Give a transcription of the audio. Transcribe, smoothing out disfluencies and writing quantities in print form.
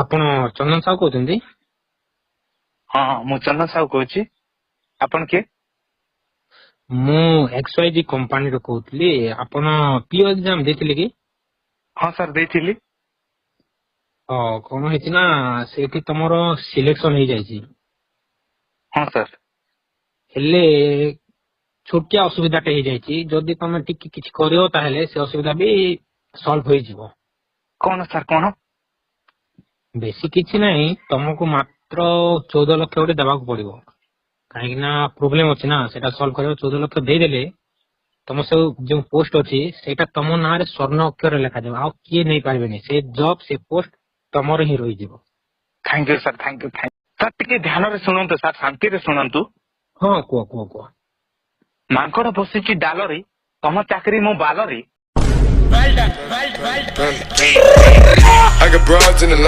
ଆପଣ ଚନ୍ଦନ ସାହୁ କହୁଛନ୍ତି? ହଁ, ମୁଁ ଚନ୍ଦନ ସାହୁ କହୁଛି। ଆପଣ କିଏ? ମୁଁ ଏକ୍ସୱାଇଜି କମ୍ପାନୀରୁ କହୁଥିଲି। ଆପଣ ପିଓ ଏକ୍ଜାମ ଦେଇଥିଲେ କି? ହଁ ସାର୍, ଦେଇଥିଲି। ହଁ, କଣ ହେଇଛି ନା ସେଇଠି ତମର ସିଲେକ୍ସନ ହେଇଯାଇଛି। ହଁ ସାର୍। ହେଲେ ଛୋଟିଆ ଅସୁବିଧାଟେ ହେଇଯାଇଛି। ଯଦି ତମେ ଟିକେ କିଛି କରିବ, ତାହେଲେ ସେ ଅସୁବିଧା ବି ସଲ୍ଭ ହେଇଯିବ। କଣ ସାର୍, କଣ? ବେଶୀ କିଛି ନାହିଁ, ତମକୁ ମାତ୍ର 14 ଲକ୍ଷ ଗୋଟେ ଦେବାକୁ ପଡିବ। କାହିଁକି ନା ପ୍ରୋବ୍ଲେମ ଅଛି ନା, ସେଟା ସଲ୍ଭ କରିବାକୁ 14 ଲକ୍ଷ ଦେଇଦେଲେ ତମ ସବୁ ଯୋଉ ପୋଷ୍ଟ ଅଛି, ସେଇଟା ତମ ନାଁରେ ସ୍ୱର୍ଣ୍ଣ ଅକ୍ଷରରେ ଲେଖାଯିବ। ଆଉ କିଏ ନେଇପାରିବେନି ସେ ଜବ୍। ସେ ପୋଷ୍ଟ ତମର ହିଁ ରହିଯିବ। Thank you sir, thank you, thank sir. ଟିକେ ଧ୍ୟାନରେ ଶୁଣନ୍ତୁ ସାର୍, ଶାନ୍ତିରେ ଶୁଣନ୍ତୁ। ହଁ, କୁହ କୁହ କୁହ। ମାଙ୍କଡ ବସିଛି ଡାଲରେ, ତମ ଚାକିରି ମୋ ବାଲରେ। I got broads in the